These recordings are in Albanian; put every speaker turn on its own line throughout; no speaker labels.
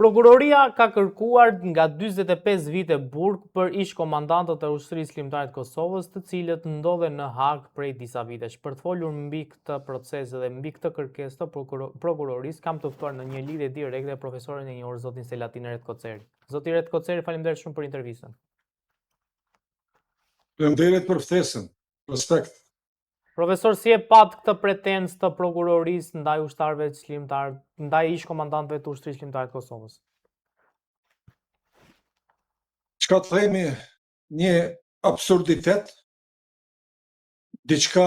Prokuroria ka kërkuar nga 45 vite burg për ish-komandantët e Ushtrisë Çlirimtare të Kosovës, të cilët ndodhen në Hagë prej disa vitesh. Për të folur mbi këtë proces dhe mbi këtë kërkesë të prokurorisë, kam të ftuar në një lidhje direkte profesorin e njohur zotin Selatin Retkoceri. Zoti Retkoceri, faleminderit shumë për intervistën.
Faleminderit për ftesën. Respekt.
Profesor, si e patë këtë pretencë të prokurorisë ndaj ushtarëve çlirimtarë, ndaj ish komandantëve të Ushtrisë Çlirimtare të Kosovës?
Çka të themi, një absurditet, diçka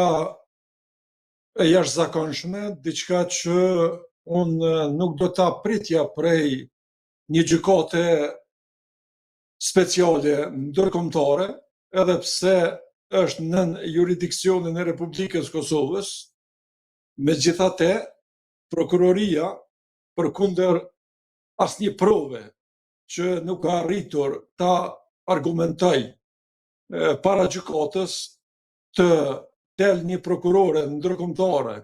e jashtëzakonshme, diçka që unë nuk do ta pritja prej një gjykate speciale ndërkombëtare, edhe pse është nën juridiksionin e Republikës Kosovës, megjithatë, prokuroria përkundër asnjë prove që nuk ka arritur ta argumentojë para gjykatës të del një prokurore ndërkombëtare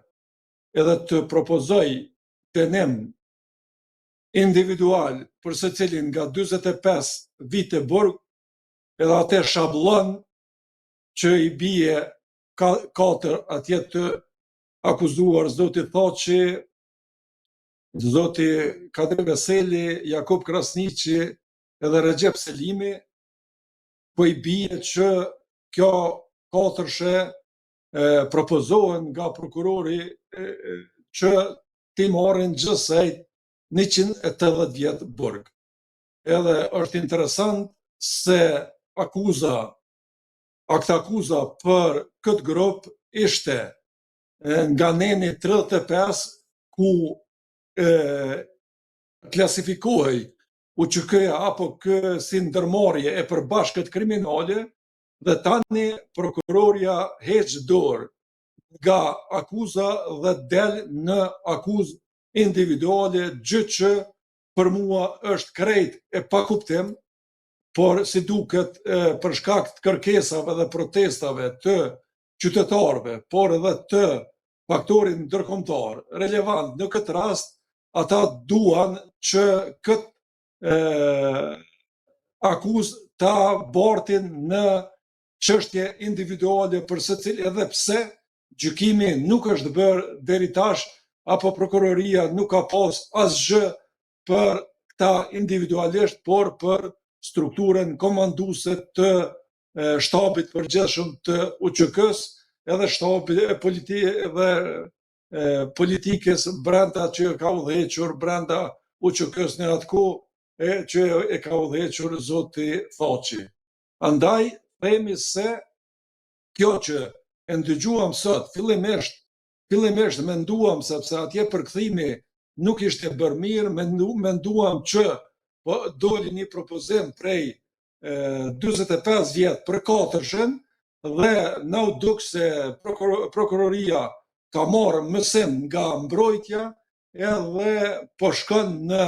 edhe të propozojë dënim individual për secilin nga 45 vite burg, edhe atë shabllon që i bie katër atje të akuzuar zoti Thaçi, zoti Kadri Veseli, Jakup Krasniqi edhe Rexhep Selimi, po i bie që kjo katërshe propozohen nga prokurori që t'i marrin gjithsej 180 vjet burg. Edhe është interesant se akuza, aktakuza për këtë grup ishte nga neni 35 ku e, klasifikohej UÇK-ja apo kë si ndërmarrje e përbashkët kriminale dhe tani prokurorja heq dorë nga akuza dhe del në akuzë individuale, gjë që për mua është krejt e pakuptim, por si duket për shkak të kërkesave dhe protestave të qytetarëve, por edhe të faktorit ndërkombëtar relevant në këtë rast, ata duan që këtë akuzë ta bartin në çështje individuale për secilin edhe pse gjykimi nuk është bërë deri tash apo prokuroria nuk ka pas asgjë për këta individualisht, por për strukturën komanduese të shtabit përgjithshëm të UÇK-së, edhe shtabit e politi dhe politikës brenda që ka udhëhequr brenda UÇK-së në atë kohë e që e ka udhëhequr zoti Thaçi. Andaj themi se kjo që e ndëgjuam sot fillimisht fillimisht menduam sepse atje përkthimi nuk ishte bërë mirë, mendu, menduam që po doli një propozim prej 45 vjet për katërshen dhe na u duk se prokuroria ka marrë mësim nga mbrojtja edhe po shkon në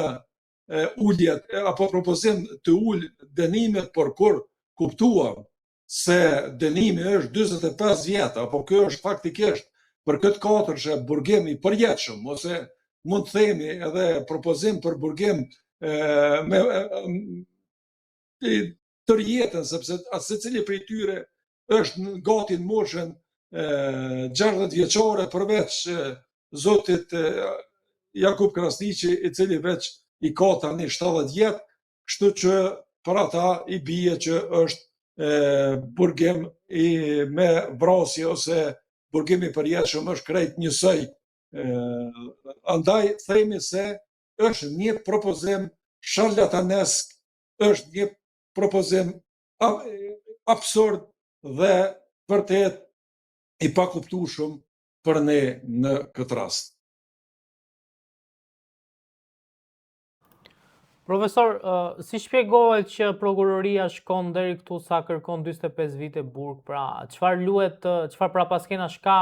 uljet apo propozim të ulë dënimet, por kur kuptuam se dënimi është 45 vjet, apo kjo është faktikisht për këtë katërshe burgim i përjetshëm, ose mund të themi edhe propozim për burgim me tërë jetën, sepse secili prej tyre është në gati në moshën 60 vjeçare përveç zotit Jakup Krasniqi, i cili veç i ka tani 70 vjet, kështu që për ata i bie që është burgim i me vrasje ose burgim i përjetshëm është krejt njësoj. Andaj themi se është një propozim sharlatanesk, është një propozim absurd dhe vërtet i pakuptueshëm për ne në këtë rast.
Profesor, si shpjegohet që prokuroria shkon deri këtu sa kërkon 45 vite burg, pra çfarë luhet, çfarë prapaskenash ka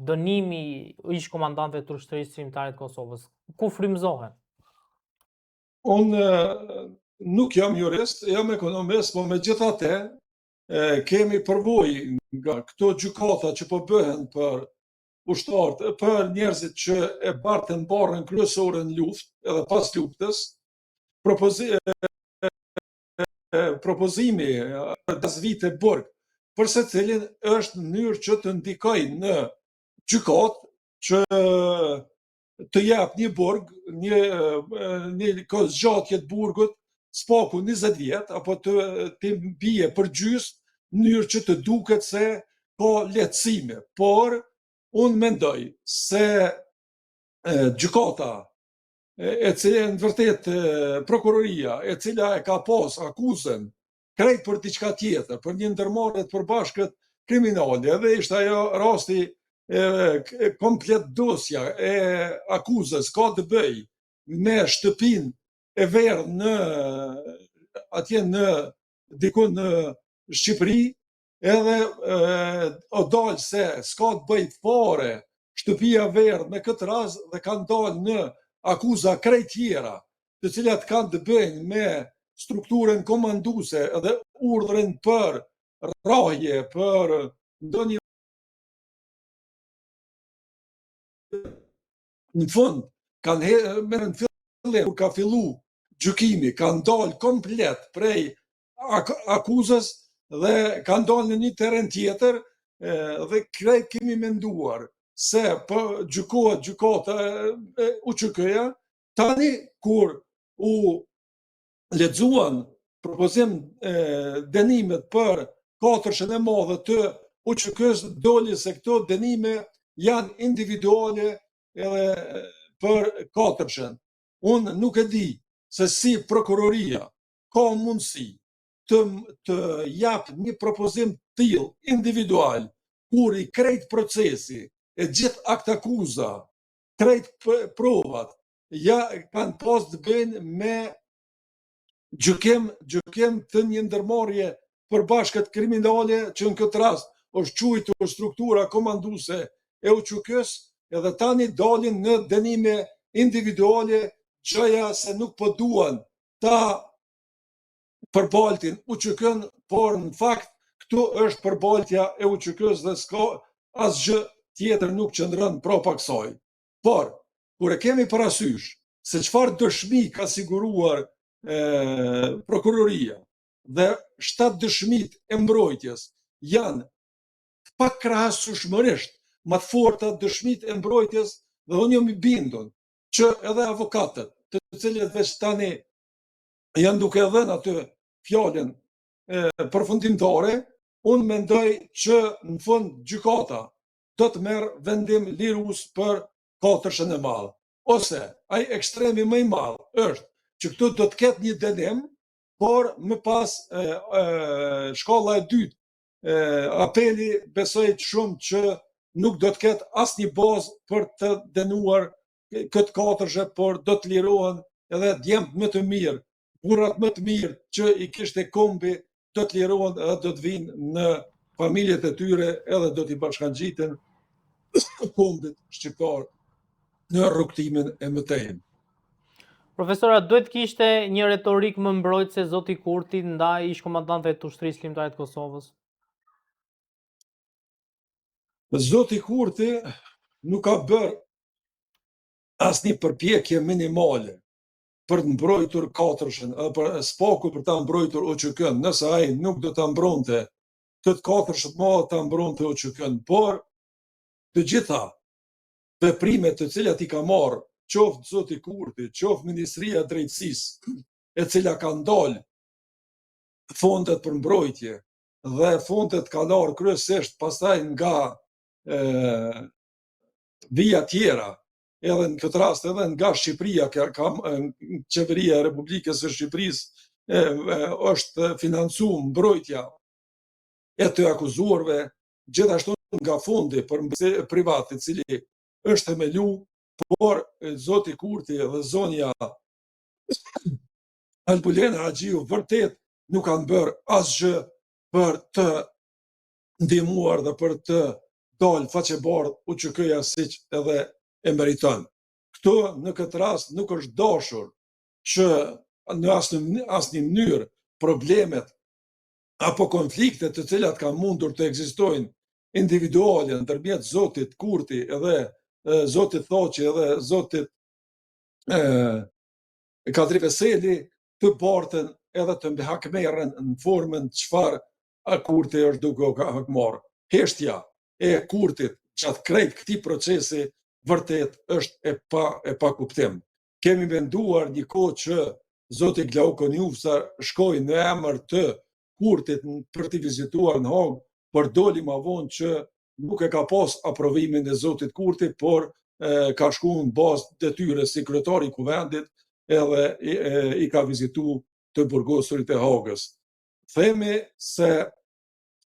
dënimi i ish komandantëve të Ushtrisë Çlirimtare të Kosovës? Ku frymëzohen?
Unë nuk jam jurist, jam ekonomist, po megjithatë kemi përvojë nga këto gjykata që po bëhen për ushtarët, për njerëzit që e bartën barrën kryesore në luftë edhe pas luftës. propozi, propozimi 5 vite burg për secilin është në mënyrë që të ndikojë në gjykatë që të jap një burg, një një kohëzgjatje të burgut, së paku 20 vjet apo të të bie për gjysë, në mënyrë që të duket se ka lehtësime, por unë mendoj se gjykata e cila në vërtet prokuroria e cila e ka pas akuzën krejt për diçka tjetër, për një ndërmarrje të përbashkët kriminale, edhe ishte ajo rasti e, komplet dosja e akuzës ka të bëjë me shtëpinë e verdhë në atje në diku në Shqipëri, edhe o dalë se s'ka të bëjë fare shtëpia e verdhë me këtë rast dhe kanë dalë në akuza krejt tjera, të cilat kanë të bëjnë me strukturën komanduese dhe urdhrin për rrahje, për ndonjë në fund kanë me në fillim kur ka fillu gjykimi kanë dalë komplet prej ak akuzës dhe kanë dalë në një terren tjetër dhe krejt kemi menduar se po gjykohet gjykata e UÇK-ja, tani kur u lexuan propozim dënimet për katërshen e madhe të UÇK-së, doli se këto dënime janë individuale edhe për katërshen. Unë nuk e di se si prokuroria ka mundësi të të jap një propozim të tillë individual kur i krejt procesi e gjithë aktakuza, krejt provat ja kanë pas të bëjnë me gjykim, gjykim të një ndërmarrje përbashkët kriminale që në këtë rast është quajtur struktura komanduese e UÇK-së edhe tani dalin në dënime individuale gjoja se nuk po duan ta përbaltin UÇK-në, por në fakt këtu është përbaltja e UÇK-së dhe s'ka asgjë tjetër nuk qëndron prapa kësaj. Por, kur e kemi parasysh se çfarë dëshmi ka siguruar e, prokuroria dhe shtatë dëshmitë e mbrojtjes janë pakrahasueshmërisht më të forta dëshmitë e mbrojtjes dhe unë jam i bindun që edhe avokatët, të cilët veç tani janë duke dhënë atë fjalën përfundimtare, unë mendoj që në fund gjykata do të merr vendim lirues për katërshen e madh. Ose ai ekstremi më i madh është që këtu do të ketë një dënim, por më pas e, e, shkalla e dytë e, apeli besoj shumë që nuk do të ketë asnjë bazë për të dënuar këtë katërshe, por do të lirohen edhe djemtë më të mirë, burrat më të mirë që i kishte kombi, do të lirohen edhe do të vijnë në familjet e tyre edhe do t'i bashkangjiten kombit shqiptar në rrugëtimin e mëtejmë.
Profesor, a duhet të kishte një retorikë më mbrojtëse zoti Kurti ndaj ish komandantëve të Ushtrisë Çlirimtare të Kosovës?
Zoti Kurti nuk ka bërë asnjë përpjekje minimale për të mbrojtur katërshen, edhe për së paku për ta mbrojtur UÇK-n, nëse ai nuk do ta mbronte këtë katërshe të madhe ta mbronte UÇK-n, por të gjitha veprimet të cilat i ka marrë, qoftë zoti Kurti, qoftë Ministria e Drejtësisë, e cila ka ndalë fondet për mbrojtje dhe fondet kanë ardhur kryesisht pastaj nga e, vija tjera, edhe në këtë rast edhe nga Shqipëria, ka, ka qeveria e Republikës së Shqipërisë e, e, është financu mbrojtja e të akuzuarve, gjithashtu nga fondi për mbrojtje privat, i cili është themelu, por zoti Kurti dhe zonja Albulena Haxhiu vërtet nuk kanë bërë asgjë për të ndihmuar dhe për të dalë faqebardhë UÇK-ja siç edhe e meriton. Këtu në këtë rast nuk është dashur që në asnjë asnjë mënyrë problemet apo konfliktet të cilat kanë mundur të ekzistojnë individuale ndërmjet zotit Kurti edhe zotit Thaçi edhe zotit e, Kadri Veseli. të barten edhe të hakmerren në formën çfarë Kurti është duke u hakmarrë. Heshtja e Kurtit gjatë krejt këtij procesi vërtet është e pa e pakuptim. Kemi menduar një kohë që zoti Glauk Konjufca shkoi në emër të Kurtit për t'i vizituar në Hagë, por doli ma vonë që nuk e ka pas aprovimin e zotit Kurti, por e, ka shku në bazë detyrës si kryetar i kuvendit edhe i, e, i ka vizitu të burgosurit e Hagës. Themi se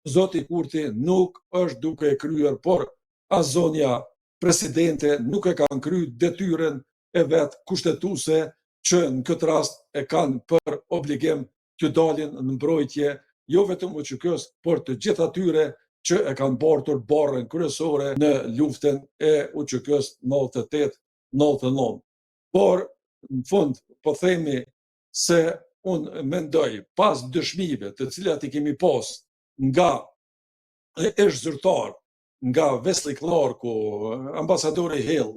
zoti Kurti nuk është duke e kryer, por as zonja presidente nuk e kanë kry detyrën e vet kushtetuese që në këtë rast e kanë për obligim të dalin në mbrojtje jo vetëm UÇK-së, por të gjithë atyre që e kanë bartur barrën kryesore në luftën e UÇK-së 98-99. Por, në fund, po themi se unë mendoj pas dëshmive të cilat i kemi pas nga ish zyrtar, nga Wesley Clarku, ambasadori Hill,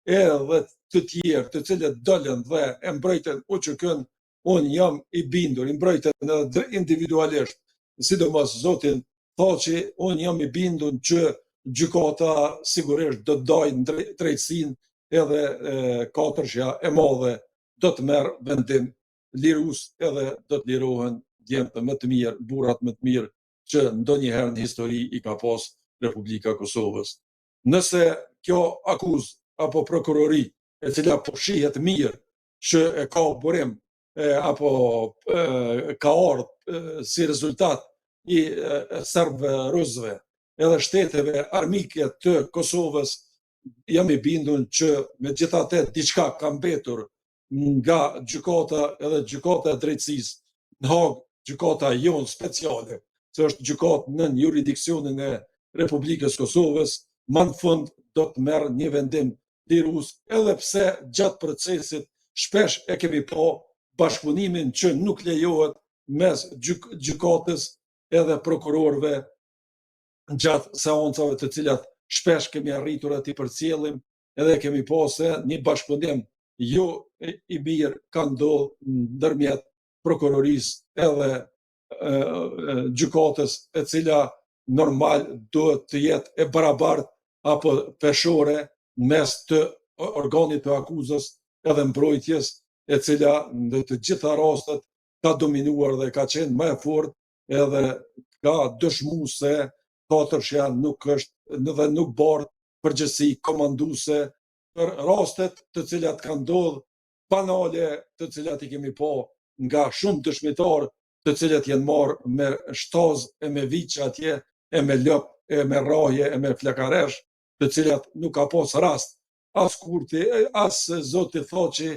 edhe të tjerë të cilët dolën dhe e mbrojtën UÇK-n, unë jam i bindur, i mbrojtën edhe individualisht, sidomos zotin Thaçi, unë jam i bindur që gjykata sigurisht do të dajë drejtësinë edhe katërshja e madhe do të merr vendim lirus edhe do të lirohen djemtë më të mirë, burrat më të mirë që ndonjëherë në histori i ka pas Republika e Kosovës. Nëse kjo akuzë apo prokurori e cila po shihet mirë që e ka burim e, apo e, ka ardhë si rezultat i serbëve, rusëve, edhe shteteve armike të Kosovës, jam i bindun që megjithatë diçka ka mbetur nga gjykata edhe gjykata e drejtësisë në Hagë, gjykata jonë speciale, që është gjykatë nën juridiksionin e Republikës Kosovës, ma në fund do të merr një vendim lirus, edhe pse gjatë procesit shpesh e kemi pa bashkëpunimin që nuk lejohet mes gjyk gjykatës edhe prokurorëve gjatë seancave të cilat shpesh kemi arritur t'i përcjellim edhe kemi pa se një bashkëpunim jo i mirë ka ndodhë ndërmjet prokurorisë edhe gjykatës e cila normal duhet të jetë e barabartë apo peshore mes të organit të akuzës edhe mbrojtjes e cila në të gjitha rastet ka dominuar dhe ka qenë më e fortë edhe ka dëshmu se katërshja nuk është dhe nuk bart përgjegjësi komanduese për rastet të cilat kanë ndodhë banale të cilat i kemi pa nga shumë dëshmitarë të cilët janë marrë me shtazë e me viça atje e me lopë e me rrahje e me flakaresh të cilat nuk ka pas rast as Kurti, as zoti Thaçi,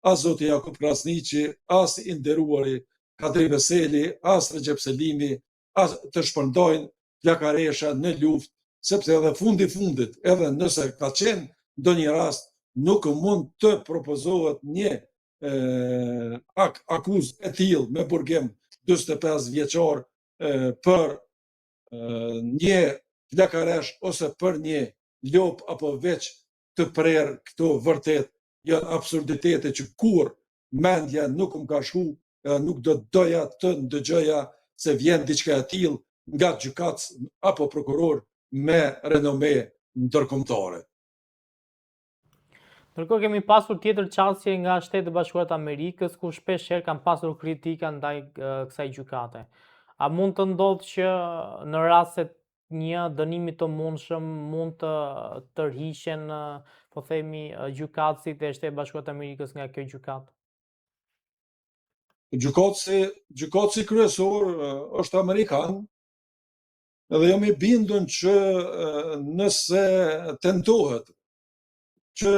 as zoti Jakup Krasniqi, as i nderuari Kadri Veseli, as Rexhep Selimi, as të shpërndajnë flakaresha në luftë, sepse edhe fundi fundit, edhe nëse ka qenë ndonjë rast, nuk mund të propozohet një ak akuzë e tillë me burgim 45 vjeçar për një flakaresh ose për një lopë apo viç të prerë këto vërtet janë absurditete që kurrë mendja nuk më ka shku edhe nuk do të doja të ndëgjoja se vjen diçka e tillë nga gjykatës apo prokuror me renome ndërkombëtare.
Ndërkohë kemi pasur tjetër qasje nga Shtetet e Bashkuara të Amerikës, ku shpesh herë kanë pasur kritika ndaj kësaj gjykate. A mund të ndodhë që në rast se një dënimi të mundshëm mund të tërhiqen, po themi, gjykatësit e Shteteve të Bashkuara të Amerikës nga kjo gjykatë?
Gjykatësi, gjykatësi kryesor është amerikan, edhe jam i bindun që nëse tentohet që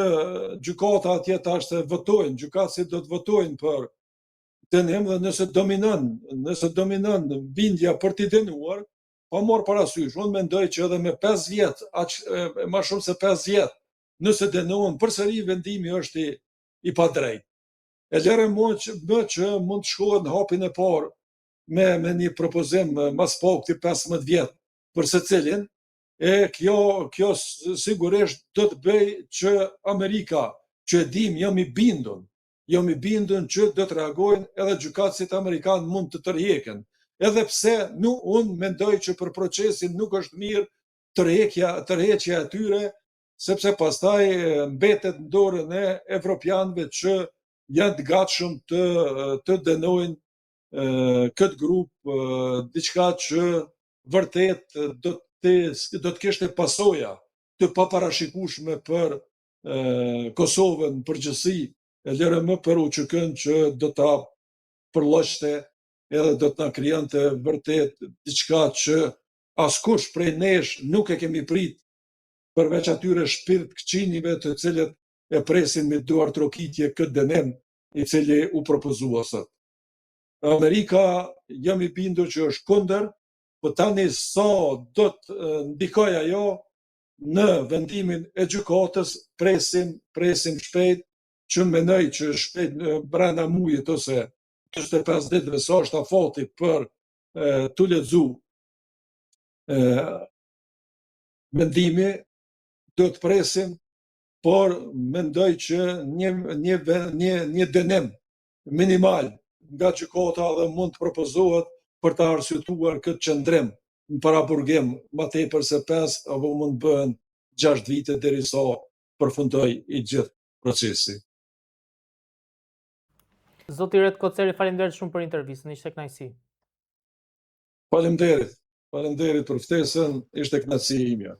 gjykata atje tash të votojnë, gjykatësit do të votojnë për dënim dhe nëse dominon, nëse dominon bindja për t'i dënuar, pa marrë parasysh, unë mendoj që edhe me 5 vjet, aq ma shumë se 5 vjet, nëse dënohen përsëri vendimi është i, i padrejtë. E lëre më që, më që mund të shkohet në hapin e parë me, me një propozim ma s'pakti 15 vjet për secilin, E kjo, kjo sigurisht do të bëjë që Amerika, që e dim, jam i bindun, Jam i bindun që do të reagojnë edhe gjykatësit amerikanë mund të tërhiqen. Edhe pse nuk unë mendoj që për procesin nuk është mirë tërheqja tërheqja e tyre, sepse pastaj mbetet në dorën e evropianëve që janë të gatshëm të të dënojnë këtë grup, diçka që vërtet do të do të kishte pasoja të paparashikueshme për Kosovën në përgjithësi, e lëre më për UÇK-në që do ta përlloqte edhe do të na krijonte vërtet diçka që askush prej nesh nuk e kemi prit përveç atyre shpirtkëqinjve të cilët e presin me duartrokitje këtë dënim i cili u propozua sot. Amerika jam i bindur që është kundër, po tani sa do të ndikojë ajo në vendimin e gjykatës, presim, presim shpejt, që mendoj që shpejt brenda mujit ose 45 ditëve sa është afati për t'u lexu mendimi, do të presim, por mendoj që një një një një dënim minimal nga gjykata dhe mund të propozohet për ta arsyetuar këtë qëndrim në paraburgim më tepër se 5 apo mund të bëhen 6 vite derisa përfundoj i gjithë procesi.
Zoti Ret Koceri, faleminderit shumë për intervistën, ishte kënaqësi.
Faleminderit. Faleminderit për ftesën, ishte kënaqësi imja.